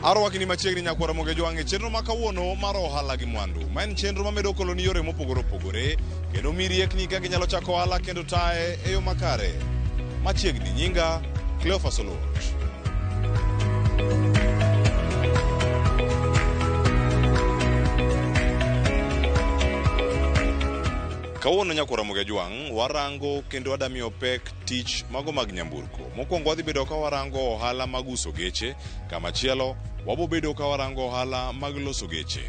Arwakni machiegni nyakwara Moge Jwang' e chenro ma kawuono mar ohala gi mwandu. Ma en chenro mamedo koloni yore mopogore opogore kendo mi riekni kaka inyalo chako ohala kendo taye e yo makare. Machiegni nyinga Cleophas Oluoch. Kawuono nyakwara Moge Jwang' warango kendo adamiyo pek tich mago mag nyamburko. Mokwongo wadhi bedo ka warango ohala mag uso geche, kamachielo wabobedo ka warango ohala mag loso geche.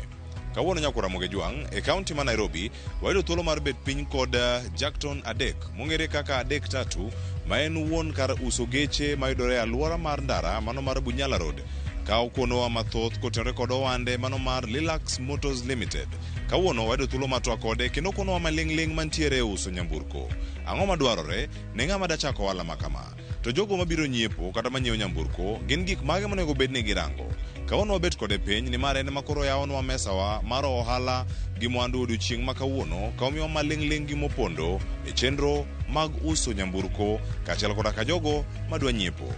Kawuono nyakwara Moge Jwang' e kaunti ma Nairobi wayudo thuolo mar bet piny kod Jackton Adek mong'ere kaka Adek Tatu ma en wuon kar uso geche mayudore e alwora mar ndara mano mar Bunyala Road ka okonowa mathoth kotenore kod ohande mano mar Lilax Motors Limited. Kawuono wayudo thuolo mar twak kode kendo okonowa maling'ling' mantiere e uso nyamburko. Ang'o madwarore ne ng'ama dachako ohala ma kama? To jogo mabiro nyiepo kata manyiewo nyamburko gin gik mage monego bed ni girango? Kawuono wabet kode piny nimar en ema koro oyawonwa mesawa mar ohala gi mwandu odiochieng' ma kawuono ka omiwa maling'ling' gi mopondo e chenro mag uso nyamburko kaachiel koda ka jogo madwa nyiepo.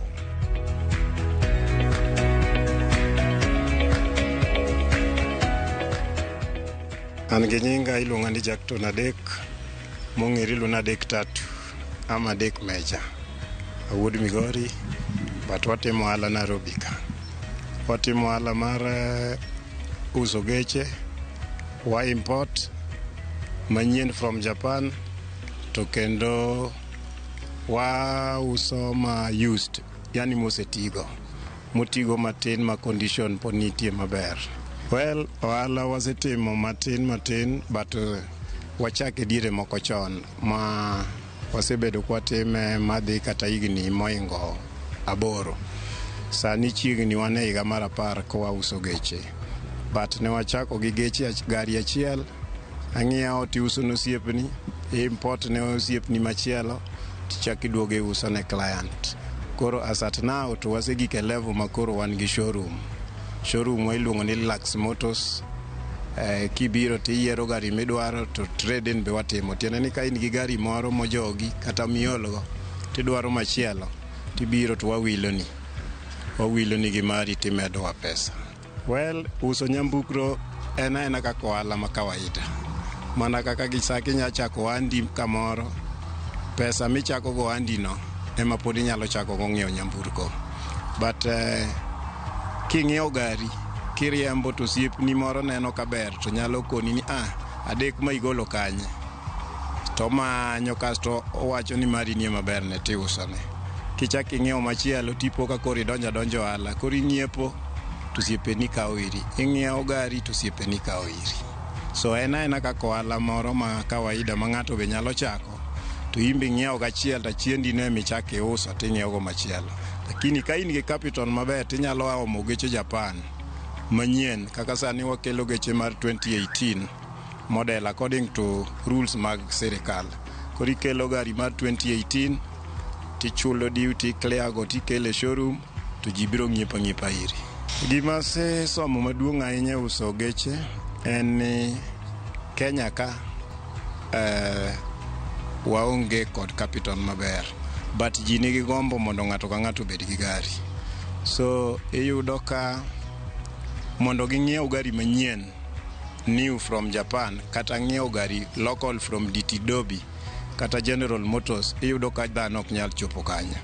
An gi nyinga iluonga ni Jackton Adek, mong'ere iluonga ni Adek Tatu ama Adek Meja. Awuod Migori, but watimo ohala Nairobi ka. Watimo ohala mar uso geche, wa import manyien from Japan to kendo wauso ma used, yani mosetigo. Motigo matin ma condition pod nitie maber. Well, ohala wasetimo matin matin but wachake diere moko chon ma wasebedo kwatime madhi kata higni moingo 8. Sani chiegni wan e higa mar 10 ka wauso geche. But ne wachako gi geche gari achiel, ang'iewo tiuso ne osiepni, import ne osiepni machielo, tichako iduogo iuso ne client. Koro as at now to wasegik e level ma koro wan gi showroom. Showroom wa iluongo ni Lux Motors. Kibiro tiyiero gari midwaro to trade-in be watimo. Tiende ni ka in gi gari moro mojogi kata miolgo tidwaro machielo tibiro to wawiloni. Wawiloni gi mari timedowa pesa. Well, uso nyamburko en aena kaka ohala ma kawaida. Mana kaka gi sa kinya chako ohandi kamoro, pesa michako go ohandi no ema pod inyalo chako go ng'iewo nyamburko. But king'iewo gari kiriembo to osiepni moro neno kaber to nyalo koni ni ah, adek ma igolo kanye. To omanyo kasto owacho ni mari nie maber ne tiusone. Kichak ing'iewo machielo tipo ka koro idonjo adonja ohala. Koro ing'iepo to osiepeni kawo iri. Ing'iewo gari to osiepeni kawo iri. So en aena kaka ohala moro ma kawaida ma ng'ato be nyalo chako to in be ing'iewo gachiel to achiendi no emichako iuso ting'iewo go machielo. Lakini ka in gi capital maber tinyalo omo geche Japan manyien kaka sani wakelo geche mar 2018 model according to rules mag sirikal. Koro ikelo gari mar 2018 tichulo duty clear go tikelo e showroom to ji biro ng'iepo ang'iepa iri. Gima asesomo maduong' ahinya e uso geche en ni Kenya ka waonge kod capital maber but ji nigi gombo mondo ng'ato ka ng'ato obed gi gari. So iyudo ka mondo ging'iew gari manyien new from Japan kata ng'iewo gari local from DT Dobie kata General Motors iyudo ka dhano ok nyal chopo kanyo.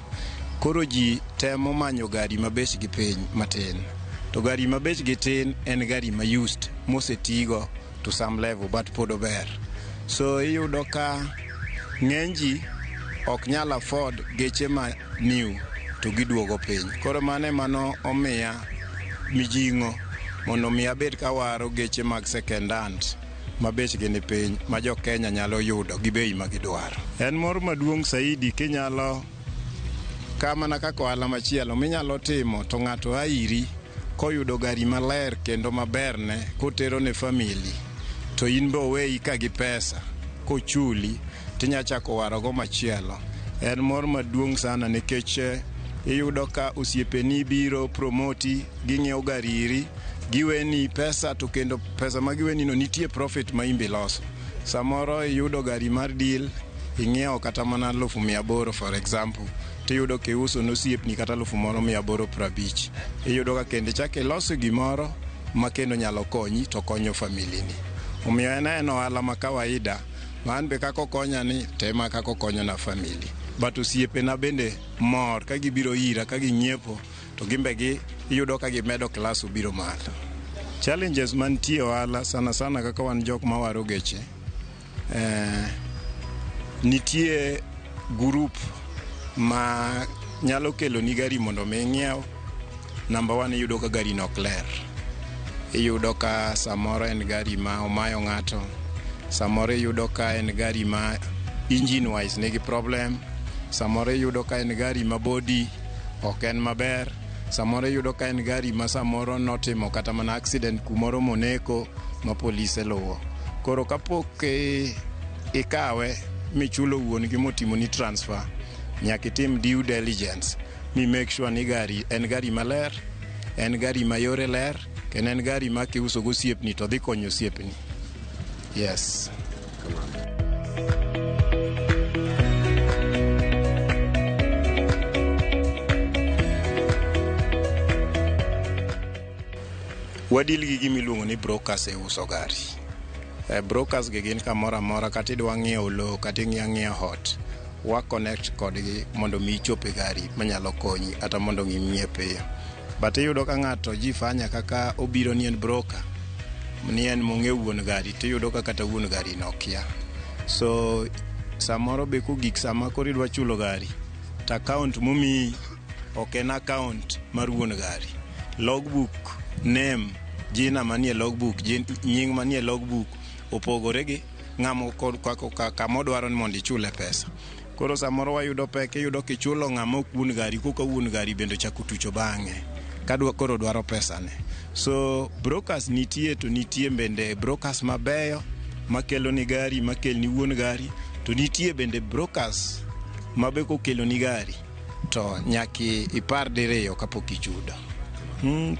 Koro ji temo manyo gari ma bechgi piny matin. To gari ma bechgi tin en gari ma used mosetigo to some level but pod ober. So iyudo ka ng'eny ji ok nyal afford geche ma new to giduogo piny. Koro mano ema omiya mijing'o mondo mi abed kawaro geche mag second hand ma bechgi ni piny ma jo Kenya nyalo yudo gi bei ma gidwaro. En mor maduong' saidi kinyalo ka mana kaka ohala machielo minyalo timo to ng'ato a iri koyudo gari maler kendo maberne kotero ne family to in be oweyi ka gi pesa kochuli tinya chako warogo machielo. En mor maduong' sana nikech iyudo ka osiepeni biro promoti ging'iewo gari iri giweni pesa to kendo pesa ma giweni no nitie profit ma in be iloso. Samoro iyudo gari mar deal ing'iewo kata mana 800,000 for example. Tiyudo kiuso ne osiepni kata 1850. Iyudo ka kendo ichako iloso gimoro ma kendo nyalo konyi to konyo family ni. Omiyo en ohala ma kawaida ma an be kaka okonya ni to ema kaka okonyo na family. But osiepena bende mor ka gibiro ira ka ging'iepo to gin be gi iyudo ka gimedo class obiro malo. Challenges mantie e ohala sana sana kaka wan jok mawaro geche, nitie group ma nyalo kelo ni gari mondo mi ing'iew. Number one, iyudo ka gari no ok ler. Iyudo ka samoro en gari ma omayo ng'ato, samoro iyudo ka en gari ma engine wise nigi problem, samoro iyudo ka en gari ma body ok en maber, samoro iyudo ka en gari ma samoro notimo kata mana accident kumoro moneko ma polise luwo. Koro kapok ikawe michulo wuon gi motimoni transfer, nyaka itim due diligence mi make sure ni gari en gari maler, en gari ma yore ler, kendo en gari ma kiuso go osiepni to dhi konyo osiepni. Yes. Wadil gi gima iluongo ni brokers e uso gari. Brokers gi gin kamoro amora kata idwa ng'iewo lowo kata ing'iewo ang'iewa ot, wa connect kodgi mondo mi ichop e gari manyalo konyi kata mondo mi ing'iew piyo. But iyudo ka ng'ato jifanya kaka obiro ni en broker, ni en mong'e wuon gari tiyudo ka kata wuon gari no okia. So samoro be kogik sama koro idwa chulo gari to account momiyi ok en account mar wuon gari. Logbook name, jina manie logbook, nying manie logbook opogore gi ng'ama kama odwaro ni mondo ichule pesa. Koro samoro wayudo pek, iyudo kichulo ng'ama ok wuon gari koka wuon gari bende ochako tucho bang'e kadwa koro dwaro pesane. So brokers nitie to nitie bende brokers mabeyo makelo ni gari makelni wuon gari to nitie bende brokers mabe kokelo ni gari to nyaki ipar diriyo kapok ichudo.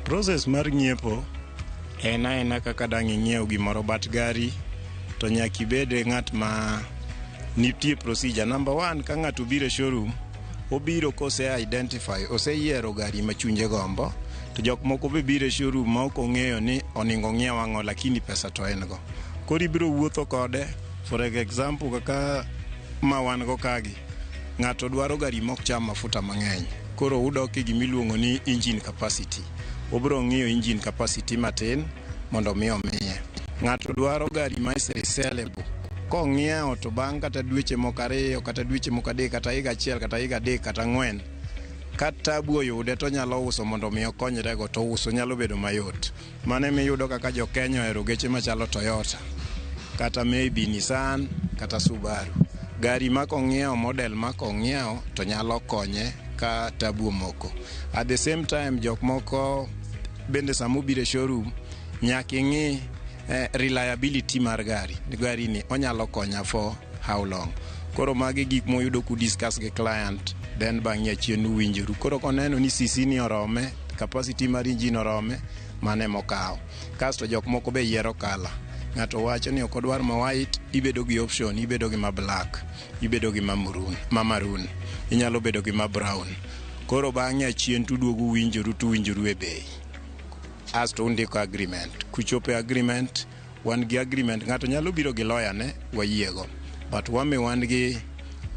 Process mar ng'iepo en aena kaka dang' ing'iew gimoro but gari to nyaka ibed ng'at ma nitie procedure. Number one, ka ng'ato obiro e showroom, obiro kose identify, oseyiero gari ma chunye gombo, to jok moko be biro e showroom ma ok ong'eyo ni oningo ong'iew ang'o lakini pesa to en go. Koro ibiro wuotho kode, for example kaka ma wan go kagi, ng'ato dwaro gari mok cham mafuta mang'eny. Koro udok e gimiluongo ni engine capacity. Obiro ng'iyo engine capacity matin mondo mi omiye. Ng'ato dwaro gari ma is resellable. Kong'iewo to bang' kata dweche moko 2 kata dweche moko 3 kata higa 1 kata higa 3 kata 4 ka tabu oyude to onyalo uso mondo mi okonyrego to uso nyalo bedo mayot. Mano emiyudo kaka jo Kenya ohero geche machalo Toyota kata maybe Nissan kata Subaru. Gari ma kong'iewo model ma kong'iewo to nyalo konye ka tabu omoko. At the same time jok moko bende sama obiro e showroom nyaka ing'i reliability mar gari. Gari ni onyalo konya for how long. Koro magi gik moyudo ku discuss gi client then bang'e achien uwinjoru. Koro koneno ni CC ni orome, capacity mar engine orome, mano emokawo. Kasto jok moko be yiero colour. Ng'ato wacho ni ok odwar ma white, ibedo gi option, ibedo gi ma black, ibedo gi ma maroon, inyalo bedo gi ma brown. Koro bang'e achien tuduogo uwinjoru tuwinjoru e bei. Asto undiko agreement. Kuchopo e agreement, wan gi agreement, ng'ato nyalo biro gi lawyer ne, wayiego. But wame wan gi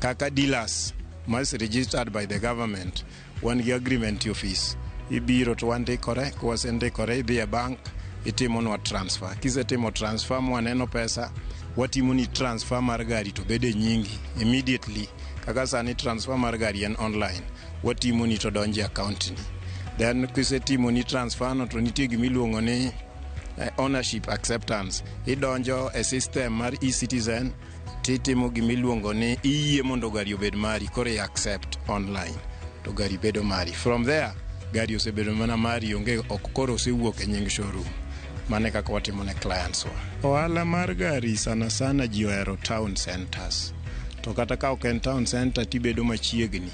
kaka dealers ma is registered by the government, wan gi agreement e office. Ibiro to wandikore, kwasendikore idhi e bank, itimonwa transfer. Kisetimo transfer mwaneno pesa, watimoni transfer mar gari to bedo e nyingi immediately. Kaka sani transfer mar gari en online, watimoni to donjo e account ni. Then kisetimoni transfer no to nitie gimiluongo ni ownership acceptance. Idonjo e system mar e-citizen titimo gimiluongo ni iyie mondo gari obed mari, koro i accept online to gari bedo mari. From there gari osebedo mana mari, onge ok koro osewuok e nying showroom. Mano e kaka watimo ne clients wa. Ohala mar gari sana sana ji ohero town centers. To kata ka ok en town center tibedo machiegni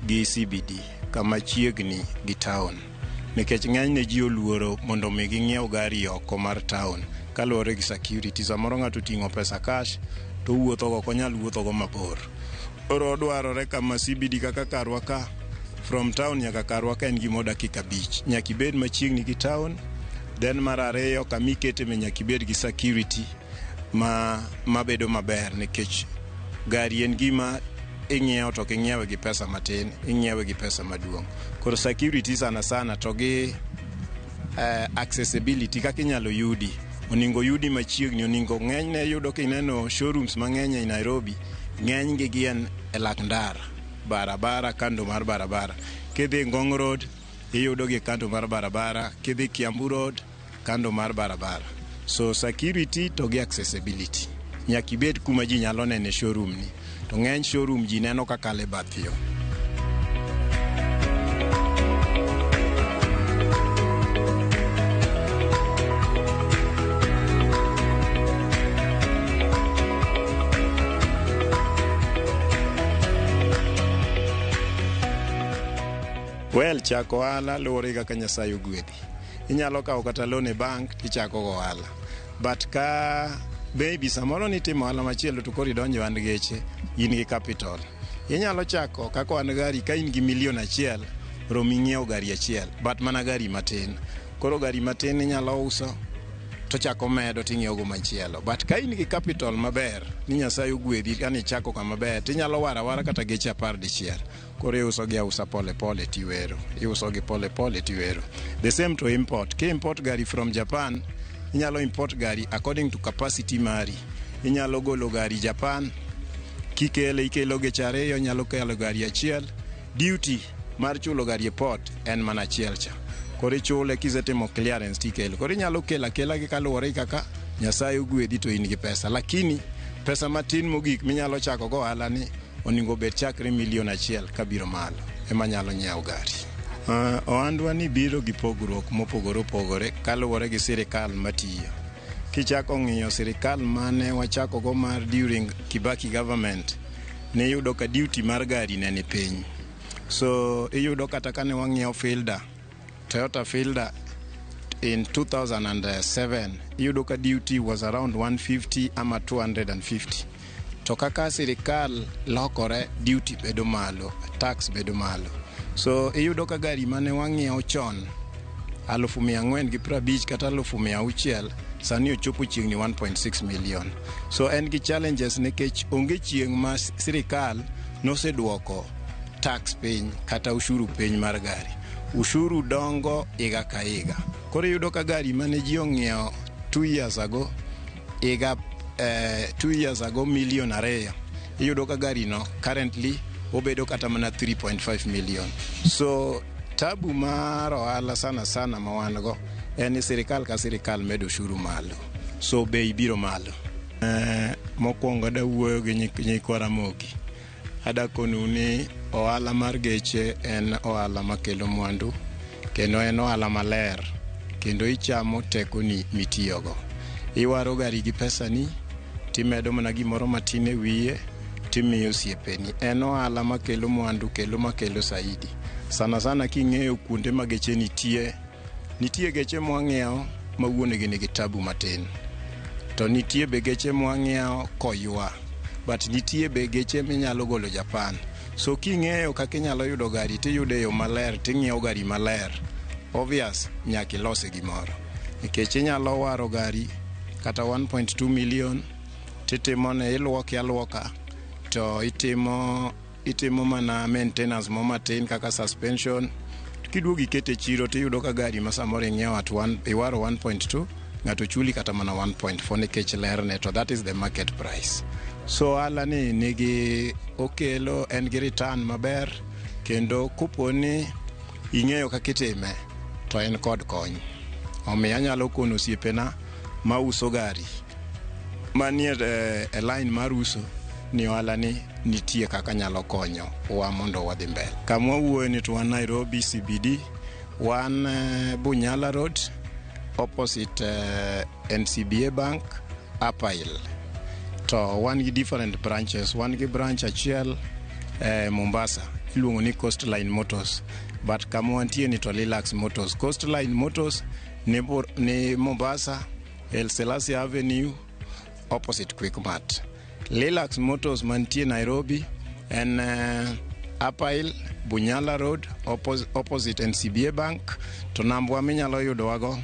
gi CBD, kama chiegni gi town. Nikech ng'enyne ji oluoro mondo mi ging'iew gari oko mar town kaluwore gi security. Samoro ng'ato oting'o pesa cash to owuotho go, ok onyal wuotho go mabor. Koro dwarore kama CBD kaka karwa ka, from town nyaka karwa ka en gimo dakika 5. Nyaka ibed machiegni gi town. Then mar ariyo, kama ikete be nyaka ibed gi security ma mabedo maber, nikech gari en gima ing'iewo to ok ing'iewe gi pesa matin, ing'iewe gi pesa maduong'. Koro security sana sana to gi accessibility, kaka inyalo yudi, oningo yudi machiegni. Oningo ng'enyne yudo kineno showrooms mang'eny ei Nairobi, ng'enygi gien e lak ndara, barabara, kando mar barabara. Kidhi Ngong Road, iyudo gi kando mar barabara. Kidhi Kiambu Road, kando mar barabara. So security to gi accessibility, nyaka ibed kuma ji nyalo nene showroom ni, to ng'eny showroom ji neno kakalo e bath yo. Well, chako ohala luwore gi kaka Nyasaye ogwedhi. Inyalo kawo kata loan e bank tichako go ohala. But ka maybe samoro nitimo ohala machielo to koro idonjo e ohand geche, in gi capital. Inyalo chako kaka ohand gari ka in gi milion 1 romi ng'iewo gari achiel, but mana gari matin. Koro gari matin inyalo uso to chako medo ting'iewo go machielo. But ka in gi capital maber, ni Nyasaye ogwedhi kani ichako kama ber, tinyalo waro awara kata geche 10 dichiel. Koro iuso gi ausa pole pole tiwero. Iuso gi pole pole tiwero. The same to import. Ki import gari from Japan, inyalo import gari according to capacity mari. Inyalo golo gari Japan, kikele ikelo geche ariyo, inyalo kelo gari achiel. Duty mar chulo gari e port en mana achiel cha. Koro ichule kisetimo clearance tikelo. Koro inyalo kelo akela gi kaluwore gi kaka Nyasaye ogwedhi to in gi pesa. Lakini pesa matin mogik minyalo chako go ohala ni onego bed chakre milion 1 kabiro malo ema nyalo nyiewo gari. Ohandwa ni biro gi pogruok mopogore opogore kaluwore gi sirikal matiyo. Kichako ng'iyo sirikal mane wachako go mar during Kibaki government, niyudo ka duty mar gari ne ni piny. So iyudo kata kane wang'iewo Fielder, Toyota Fielder in 2007, iyudo ka duty was around 150 ama 250. To kaka sirikal lokore, duty bedo malo, tax bedo malo. So iyudo ka gari mane wang'iewo chon 450,000 kata 600,000, sani ochopo chiegni 1.6 million. So en gi challenges nikech onge chieng' ma sirikal noseduoko tax piny kata ushuru piny mar gari. Ushuru dongo higa ka higa. Koro iyudo ka gari mane ji ong'iewo 2 years ago, higa 2 years ago milion 2, iyudo ka gari no currently obedo kata mana 3.5 million. So tabu mar ohala sana sana ma wan go en ni sirikal ka sirikal medo ushuru malo, so bei biro malo. Mokwongo ada wuoyo gi nyikwa Ramogi, ada konu ni ohala mar geche en ohala makelo mwandu kendo en ohala maler, kendo ichamo tekoni mitiyogo. Iwaro gari gi pesani, timedo mana gimoro matin e wiye, timiyo osiepeni. En ohala makelo mwandu kendo makelo saidi. Sana sana king'eyo kuonde ma geche nitie, nitie geche mwang'iewo ma wuon gi nigi tabu matin. To nitie be geche mwang'iewo koywa. But nitie be geche minyalo golo Japan. So king'eyo kaka inyalo yudo gari tiyudo e yo maler, ting'iewo gari maler. Obvious, nyaka ilose gimoro. Nikech inyalo waro gari kata 1.2 million, titimone iluoke aluoka, to itimo mana maintenance mo matin kaka suspension. Kiduogo ikete chiro tiyudo ka gari ma samoro ing'iewo at one, iwaro 1.2, ng'ato chuli kata mana 1.4 nikech lerne, to that is the market price. So ohala ni nigi okelo en gi return maber, kendo kopo ni ing'eyo kaka itime to en kod kony. Omiyo anyalo kono osiepena mauso gari manie e line mar uso ni ohala ni nitie kaka nyalo konyo wa mondo wadhi mbele. Kama wawuoyo ni to wan Nairobi CBD, wan Bunyala Road, opposite NCBA Bank, Upper Hill. To wan gi different branches. Wan gi branch achiel Mombasa, iluongo ni Coastline Motors. But kama wantie ni to Lilax Motors. Coastline Motors ni Mombasa, El Selassie Avenue, opposite Quickmart. Lilax Motors mantie Nairobi En Upper Hill, Bunyala Road, opposite NCBA Bank. To nambwa minyalo yudowago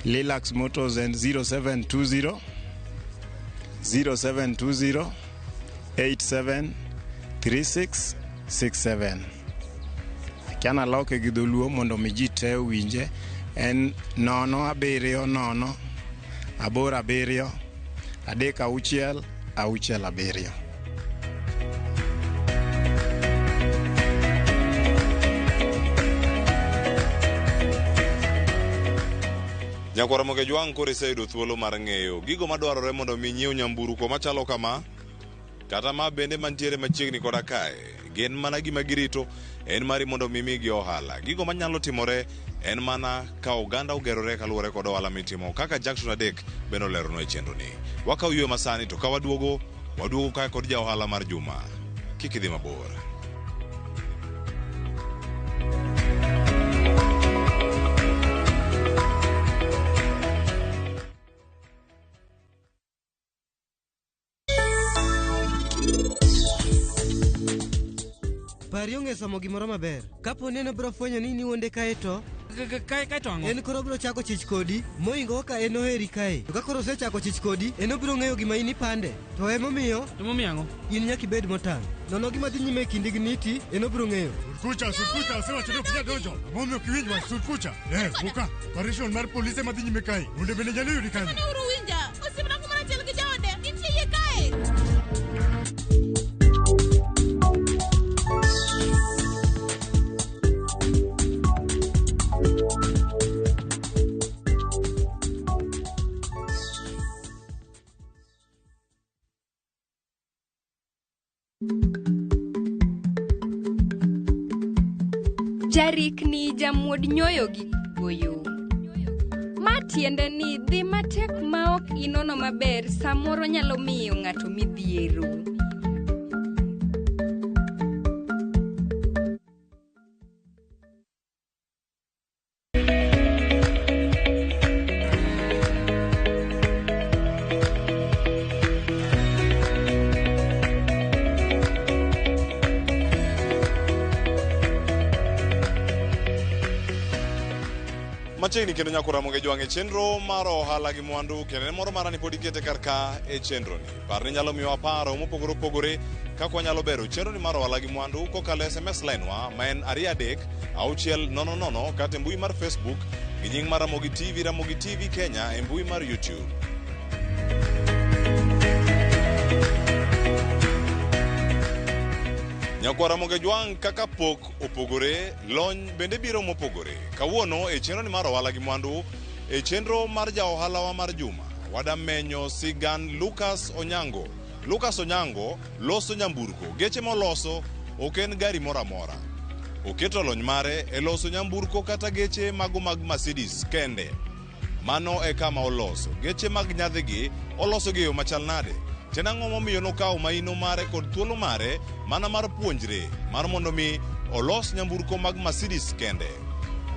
Lilax Motors en 0720 0720 87 36 67. Akia naloke gi dholuo mondo mi ji te owinje. En 0 7 0 8 7 3 6 6 7. Nyakwar Ramogi Ajwang' koro iseyudo thuolo mar ng'eyo gigo madwarore mondo mi nyiew nyamburko machalo kama kata ma bende mantiere machiegni koda kae gin mana gima girito en mari mondo mi migi ohala. Gigo manyalo timore en mana ka oganda ogerore kaluwore kod ohala mitimo kaka Jackson adek bende oleronwa e chenro ni. Wakaw yweyo masani to ka waduogo waduogo kae kod ja ohala mar juma. Kik idhi mabor. Pari ong'e somo gimoro maber. Kapo ni en obiro fwenyo ni niwuonde kae to Kae to ang'o? En koro obiro chako chich kodi mohingo kaka en oheri kae. To ka koro osechako chich kodi, en obiro ng'eyo gima in ipande. To emomiyo To momiyo ang'o? In nyaka ibed motang'. Nono gima dhi nyime e kindi gi Niti, en obiro ng'eyo. Sud kucha, sud kucha, asewacho ni ok inyal donjo. Ang'o momiyo ok iwinj wach? Sud kucha. Ne, wuka. Operation mar polise madhi nyime kae. Bunde bende nyalo yudi kanyo. Mane uru winja, osiepna kumoro achiel gi jaode, nitie iye kae. Jarikni jamuod nyoyo gi goyo. Ma tiende ni dhi matek ma ok inono maber samoro nyalo miyo ng'ato midhiero. Machiegni kendo nyako Ramogi Ajwang' e chenro mar ohala gi mwandu kendo en moro mara ni pod ikete kar ka e chenro ni. Par ni nyalo miyowa paro mopogore opogore kaka wanyalo bero chenro ni mar ohala gi mwandu kokalo e SMS line wa ma en 23600 kata e mbui mar Facebook gi nying mar Ramogi TV, Ramogi TV Kenya e mbui mar YouTube. Nyakwar Ramogi Ajwang' kaka pok opogore, lony bende biro mopogore. Kawuono e chenro ni mar ohala gi mwandu, e chenro mar ja ohalawa mar juma, wadamenyo sigan Lucas Onyango. Lucas Onyango loso nyamburko, geche moloso ok en gari moro amora. Oketo lony mare e loso nyamburko kata geche mago mag Mercedes kende. Mano e kama oloso. Geche mag nyadhigi oloso gi e yo machal nade? Ten ang'o momiyo nokawo maino mare kod thuolo mare mana mar puonjre mar mondo mi olos nyamburko mag Mercedes kende.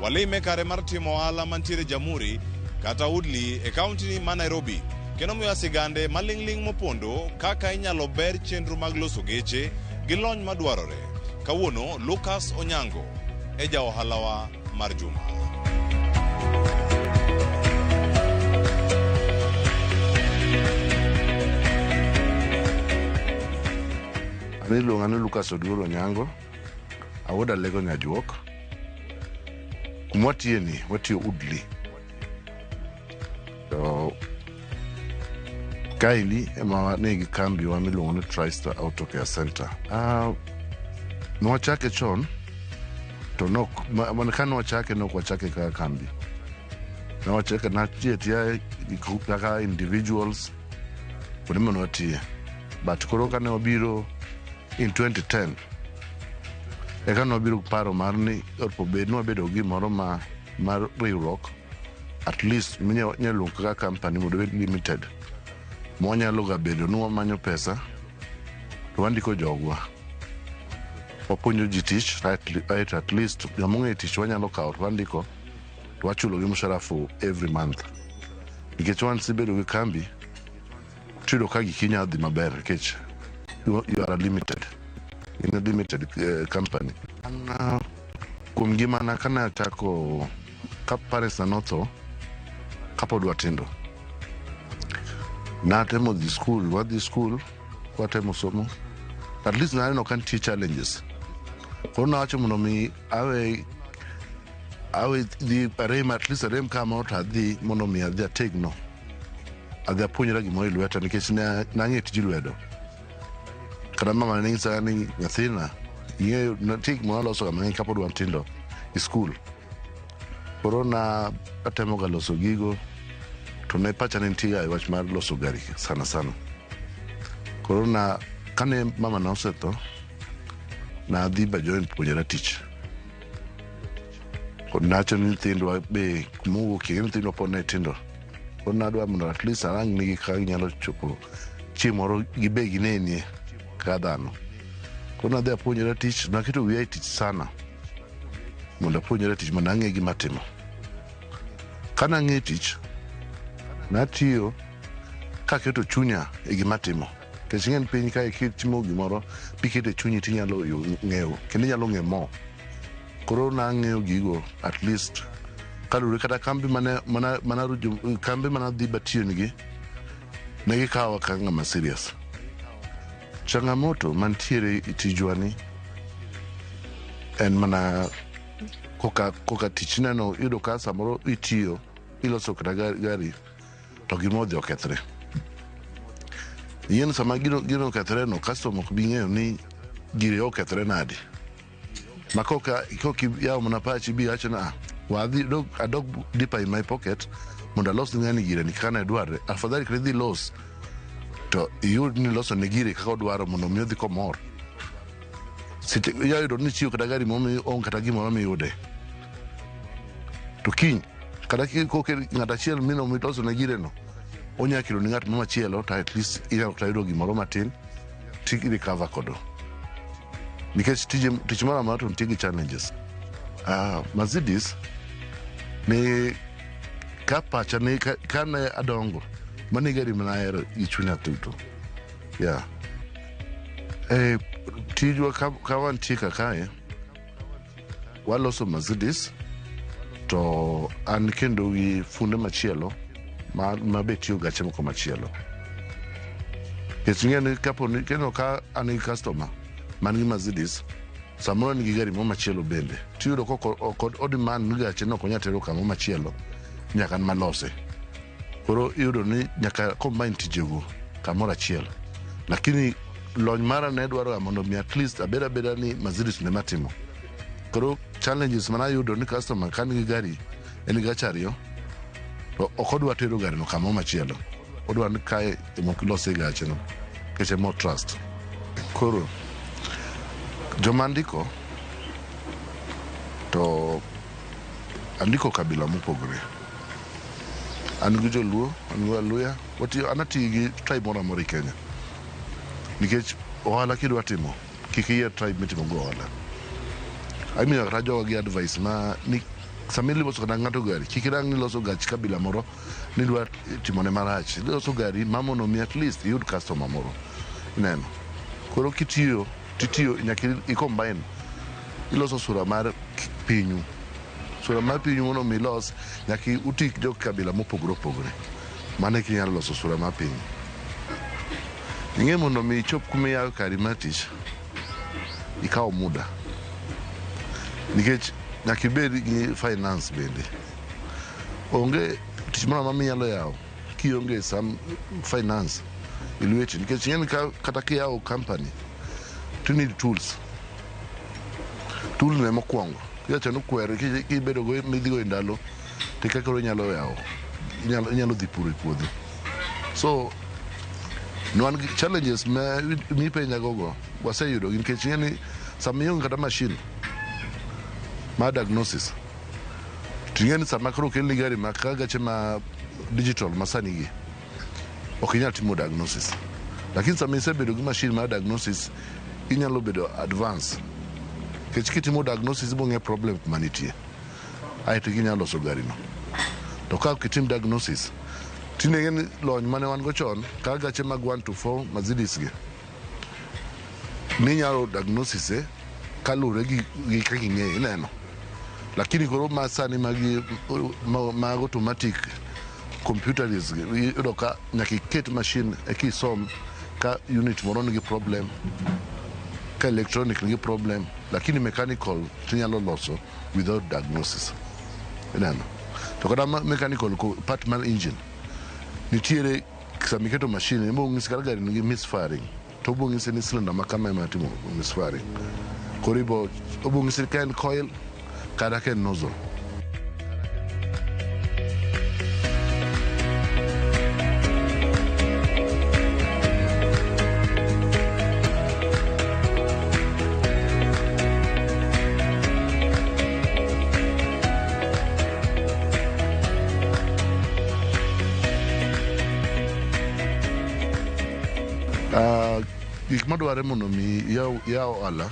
Walime kare mar timo ohala mantiere Jamhuri kata Woodley e kaunti ma Nairobi kendo miyowa sigande maling'ling' mopondo kaka inyalo ber chenro mag loso geche gi lony madwarore. Kawuono Lucas Onyango e ja ohalawa mar juma. An iluonga ni Lucas Oduor Onyango, awuod Alego Nyajuok. Kuma watiye ni, watiyo Woodley. To kaendi ema nigi kambiwa miluongo ni Tristar Auto Care Center. Nwachake chon, to nok, ma, ka nwachake nok wachake kaka kambi. Nwachake natiye atiya kaka individuals, kuonde mane watiye. But koro kane wabiro in 2010, eka nwabiro gi paro mar ni opo bed ni wabedo gi gimoro ma mar riwruok at least minyalo luongo kaka company mondo obed limited mwanyalo ga bedo ni wamanyo pesa to wandiko jogwa wapuonjo ji tich right, at least joma ong'e tich wanyalo kawo to wandiko to wachulo gi mshahara for every month nikech once ibedo gi kambi tiyudo ka giki nyalo dhi maber nikech you are limited. In a limited company. An kuom ngimana kane achako ka parents na notho kapod watindo. Natemo dhi school, wadhi school, watemo somo. At least naneno ka nitie challenges. Koro nawacho mondo mi awe dhi arem, at least arem kamoro to adhi mondo mi adhi ategno. Adhi apuonjra gimoro e lweta nikech nang'e tij lwedo. Kata mama ne nyisa ni nyathina, ing'eyo nitie gik moro aloso ga mang'eny kapod wan tindo e school. Koro na atemo ga loso gigo to ne pacha ne nitie ga e wach mar loso gari sana sana. Koro na kane mama na osetho, nadhi ba join puonjora tich. Koro nawacho ni nyithindwa be kumowuokie, nyithindwa pod ne tindo. Koro nadwa mondo at least arang nigi kaka ginyalo chopo chieng' moro gibe ginenie kaka dhano. Koro nadhi apuonjora tich, naketo wiya e tich sana mondo apuonjra tich mondo ang'e gima atimo. Kanang'e tich, natiyo kaketo chunya e gima atimo. Nikech ing'e ni piny kae kitimo gimoro biketo e chunyi tinyalo ng'eyo kendo inyalo ng'eyo more. Koro nang'eyo gigo at least kaluwore kata kambi mane mana kambi mana dhi batiyo nigi ne gikawa kaka ng'ama serious. Changamoto mantiere e tijwa ni en mana koka tich ineno iyudo ka samoro itiyo iloso kata gari to gima odhi okethre. Ing'e ni sama gino okethre no customer ok bi ng'eyo ni gire okethre nade. Ma koka iyawo mana pachi bi iwacho ni ah, wadhi adog deeper in my pocket mondo alos ne ng'ani gire ni kaka ne dwarre. Afadhali kata idhi los to iyud ni iloso ne gire kaka odwaro mondo mi odhi komor. Seche inya yudo ni itiyo kata gari moro onge kata gimoro miyude. To kiny kata kokel ng'at achiel mino miloso ne gire no onya kelo ni ng'at machielo to at least inyalo kata yudo gimoro matin ti recover kodo. Nikech tije tich moro amora to nitie gi challenges. Mercedes ni ka pacha ni kane adongo mano e gari mane ahero gi chunya duto. Yeah. Tijwa ka wantie ka kae waloso Mercedes to an kendo gi funde machielo ma be tiyo gache moko machielo. Nikech ing'e ni kapo ni kendo ka an gi customer man gi Mercedes samoro en gi gari moro machielo bende tiyudo kok ok o demand ni gache no ok onyal tero kamoro machielo nyaka an malose. Koro iyudo ni nyaka combine tijego kamoro achiel. Lakini lony mara ne dwaro ga mondo mi at least abed abeda ni Mercedes ne matimo. Koro challenges manayudo ni customer ka nigi gari en gi gache ariyo to ok odwa tero gari no kamoro machielo. Odwa ni kae ema ok ilose gache no nikech ema o trust. Koro joma andiko to andiko kabila mopogore. An gi joluo, an gi waluya, watiyo an atiyo gi tribe moro amora e Kenya. Nikech ohala kidwa timo, kik iyier tribe mitimo go ohala. Imiyo kata jowa gi advice ma ni sama iloso kata ng'ato gari, kik irang ni iloso gach kabila moro ni idwa timone marach. Iloso gari ma mondo mi at least iyud customer moro. Ineno? Koro kitiyo, titiyo nyaka i combine. Iloso sura mar pinyu. Sura mar pinyu mondo mi ilos, nyaka uti gi jo kabila mopogore opogore. Mano eka inyalo loso sura mar piny. Ing'e mondo mi ichop kuma iyawo kari mar tich, ikawo muda. Nikech nyaka ibed gi finance bende. Onge tich moro amora minyalo yawo kionge some finance e lweti. Nikech ing'e ni kata kiyawo company, to need tools. Tools ne mokwongo. Iwacho ni kwer kibedo go midhigo e ndalo, to eka koro inyalo yawo, inyalo dhi puro e puodho. So, ne wan gi challenges ma mipenja go go, waseyudo gi nikech ing'e ni sama ionge kata machine mar diagnosis, to ing'e ni sama koro okelni gari ma kaka gache ma digital ma sani gi, ok inyal timo diagnosis. Lakini sama isebedo gi machine mar diagnosis, inyalo bedo advance. Nikech kitimo diagnosis ibiro ng'e problem kuma nitie. Aeto inyalo loso gari no. To ka ok itim diagnosis, tinde ing'e ni lony mane wan go chon, kaka gache mag 1 to 4 Mercedes gi, Ninyalo diagnosis e kaluwore gi kaka ing'eyo ineno. Lakini koro ma sani magi mag automatic computerized iyudo ka nyaka iket machine eka isom ka unit moro nigi problem, ka electronic nigi problem, lakini mechanical tinyalo loso without diagnosis. Ineno. To kata mechanical part mar engine nitiere sama iketo machine ema ong'isi kata gari nigi misfiring to obiro ng'isi ni cylinder ma kama ema timo misfiring. Koro ibo obiro ng'isi ka en coil kata ka en nozzle. Gik madwarore mondo mi yaw ohala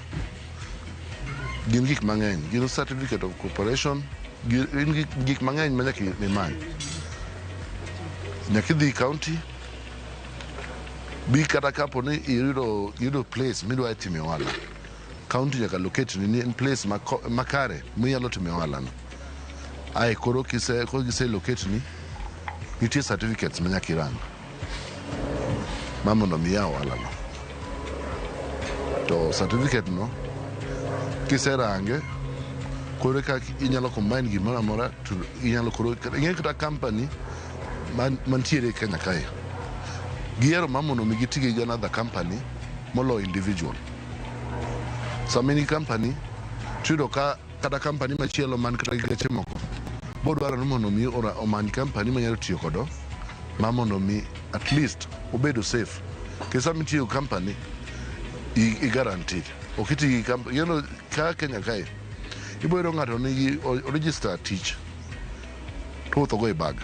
gin gik mang'eny. Gin certificate of corporation, gin gik mang'eny ma nyaka imany. Nyaka idhi county, bi kata kapo ni iyudo place midwa time ohala. County nyaka locate ni en place makare minyalo time ohala no. Ae koro gise locate ni, nitie certificates ma nyaka irang ma mondo mi yaw ohala no. To certificate no kiserange koro ka inyalo combine gimoro amora to inyalo koro ing'e kata company mantiere Kenya kae gihero ma mondo mi giti gi another company moloyo individual. Sama in gi company tiyudo ka kata company machielo man kata gi geche moko bodwaro ni mondo mi omany company manyalo tiyo kodo ma mondo mi at least obedo safe. Nikech sama itiyo gi company i guaranteed. Ok iti gi company, you know, ka Kenya kae ibo yudo ng'ato nigi o register tich to owuotho go e bag.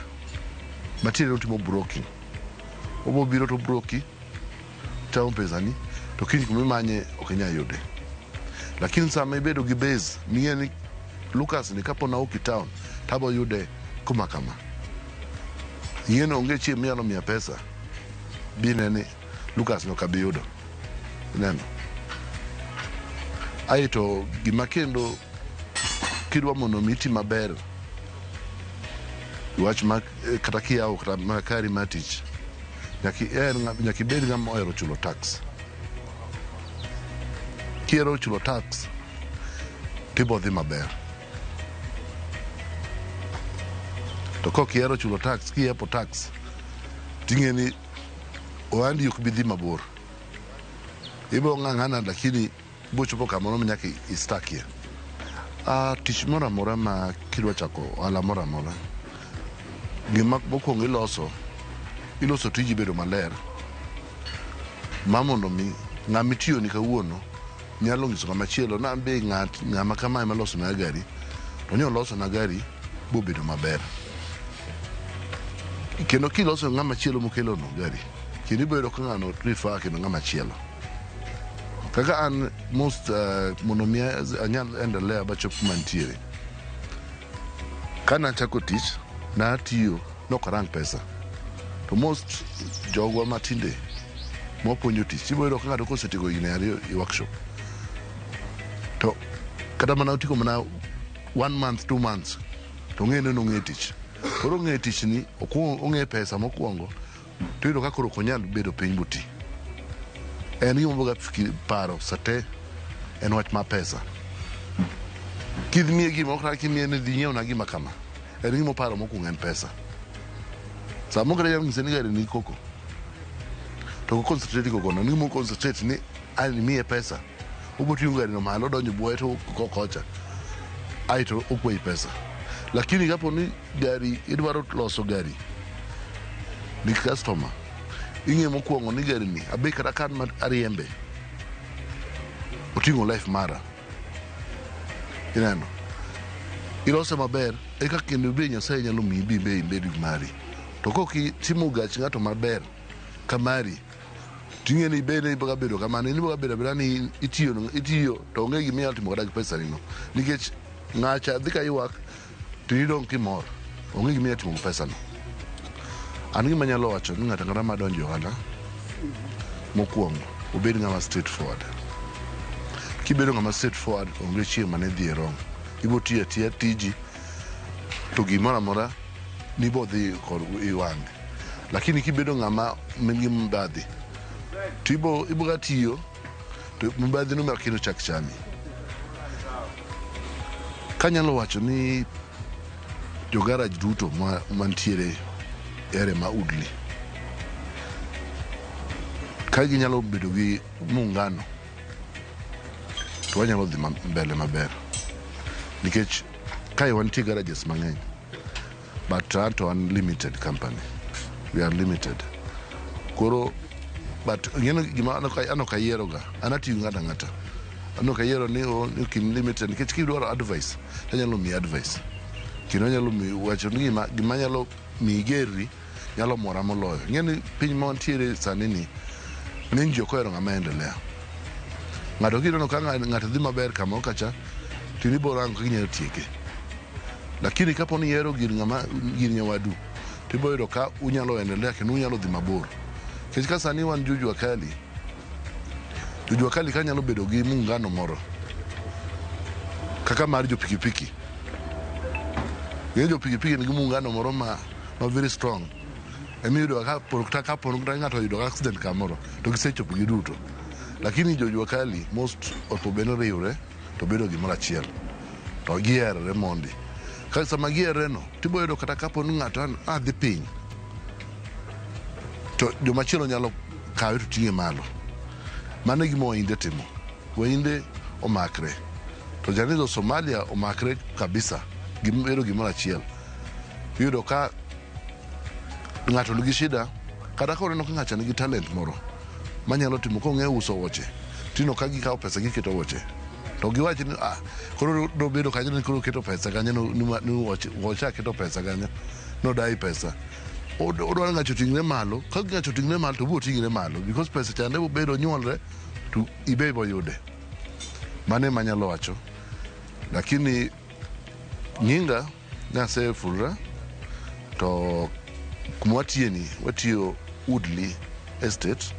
Matiende ni otimo broking. Obo biro to broki, chamo pesani, to kiny kuma imanye ok inyal yude. Lakini sama ibedo gi base, ming'e ni Lucas ni kapo nawuok e town, tabo yude kuma kama. Ing'e ni onge chieng' minyalo miya pesa, bine ni Lucas ni ok abi yudo. Ineno? Aeto gima kendo kidwa mondo mi iti maber wach ma kata kiyawo kata ma kari mar tich nyaka ibed ng'ama ohero chulo tax. Kihero chulo tax tibo dhi maber. To kok ihero chulo tax, kiyepo tax ting'e ni ohandi ok bi dhi mabor. Ibo ng'ang'ana lakini bochopo kamoro ma nyaka istakie. Tich moro amora ma kidwa chako ohala moro amora, gima mokwongo iloso tiji bedo maler ma mondo mi ng'ama itiyo ni kawuono nyalo nyiso ng'ama chielo ni an be ng'ama kama ema losona gari to ne olosona gari bobedo maber. Kendo kiloso ng'ama chielo mokelo no gari, kendo ibiro yudo ka ng'ano refer kendo ng'ama chielo. Kaka an most mondo mi anyal endelea bachop kuma antiere. Kanachako tich, natiyo nok arang pesa. To most jogwa matinde mwapuonjo tich, ibiro yudo ka ng'ato kosetieko higni 2 e workshop, to kata mana otieko mana 1 month, 2 months, to ong'e ni ong'e tich. Koro ong'e tich ni, okuongo ong'e pesa mokwongo, to iyudo ka koro ok onyal bedo piny boti. En gima boga paro sate en wach mar pesa. Kidhi miye gimoro kata kimiye ni dhi nyiewna gima kama, en gima oparo mokwongo en pesa. Samoro kata inyalo nyise ni gari nigi koko, to ok concentrate koko no, ni gima o concentrate ni an imiye pesa. Obo ting'o gari no malo odonjo buoye to kocha, aeto okwayi pesa. Lakini kapo ni gari idwaro loso gari ni customer, ing'e mokwongo ni gari ni abe kata kan ma ariembe oting'o life mara. Ineno? Ilose maber eka kendo be Nyasaye nyalo miyi bi be ibed gi mari. To kok itimo gach ng'ato maber ka mari, ting'e ni bende ibiro bedo kamano, in ibiro bedo abeda ni itiyo to onge gima inyalo timo kata gi pesa ni no. Nikech ng'acha dhi ka ywak to idong' kimor, onge gima inyalo timo gi pesa no. An gima anyalo wacho ni ng'ato ang'ata madonjo e ohala, mokwongo obed ng'ama straight forward. Kibedo ng'ama straight forward, onge chieng' mane dhi e wrong. Ibo tiyo atiya tiji to gimoro amora nibo dhi kod iwang'e. Lakini kibedo ng'ama nigi mibadhi to ibo ga tiyo to mibadhi no makino chak chami. Kanyalo wacho ni jogaraj duto mantiere e area ma Woodley ka ginyalo bedo gi muungano to wanyalo dhi mbele maber nikech kae wantie garages mang'eny, but anto an limited company, we are limited. Koro but ing'eno gima an ok ayiero ga, an atiyo gi ng'ato ang'ata. An ok ayiero ni o ni kin limited nikech kidwaro advice tanyalo miyi advice kendo anyalo miyi wacho ni gima nyalo miyi gerri nyalo mora moloyo. Ing'e ni piny ma wantiere sani ni ng'eny ji ok ohero ng'ama endelea. Ng'ato kineno ka ng'ato dhi maber kamoro kacha to in ibo rango kaka inyalo tieke. Lakini kapo ni ihero gir ng'ama gir nyawadu to ibo yudo ka unyalo endelea kendo unyalo dhi mabor. Nikech ka sani wan jojua kali, jojua kali ka nyalo bedo gi muungano moro kaka mar jo pikipiki. Ing'e jo pikipiki nigi muungano moro ma very strong. Emiyudo ka kapo kata ng'ato oyudo accident kamoro to gisechopo giduto. Lakini jojua kali most ok bed ni riwre to bedo gimoro achiel. To giherore mondi. Ka sama giherore no tibo yudo kata kapo ni ng'ato a dhi piny to jomachielo nyalo kawe to ting'e malo. Mano e gima Wahinde timo. Wahinde omakre. To janizo Somalia omakre kabisa. Gibedo gimoro achiel. Iyudo ka ng'ato nigi shida kata ka oneno ka ng'acha nigi talent moro manyalo timo kong'e uso wuoche tino ka gikawo pesa giketo wuoche to giwach ni ah, koro nobedo kanyo ni koro keto pesa kanyo ni wuoche aketo pesa kanyo nodai pesa. Odwaro ng'acho oting're malo ka ng'acho oting're malo to obiro ting're malo because pesa chande bobedo nyuolre to ibe iboyude. Mano ema anyalo wacho. Lakini nyinga nasefulra to kuma watiye ni watiyo Woodley Estate,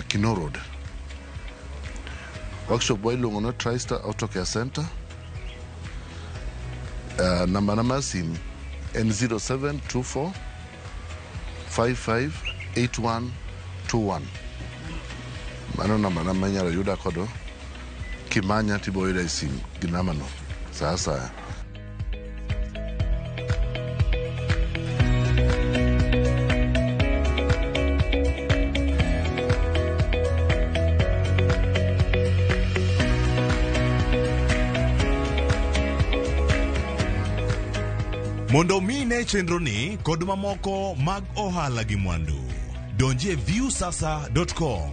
Kinoo Road. Workshop wa iluongo ni Tristar Auto Care Center. Namba na mar sim en 0724 558121. Mano namba na ma inyalo yuda kodo. Kimanya tibo yuda e sim gi namba no sa asaya. Mondo mi ine chenroni kod mamoko mag ohala gi mwandu, donjie viewsasa.com.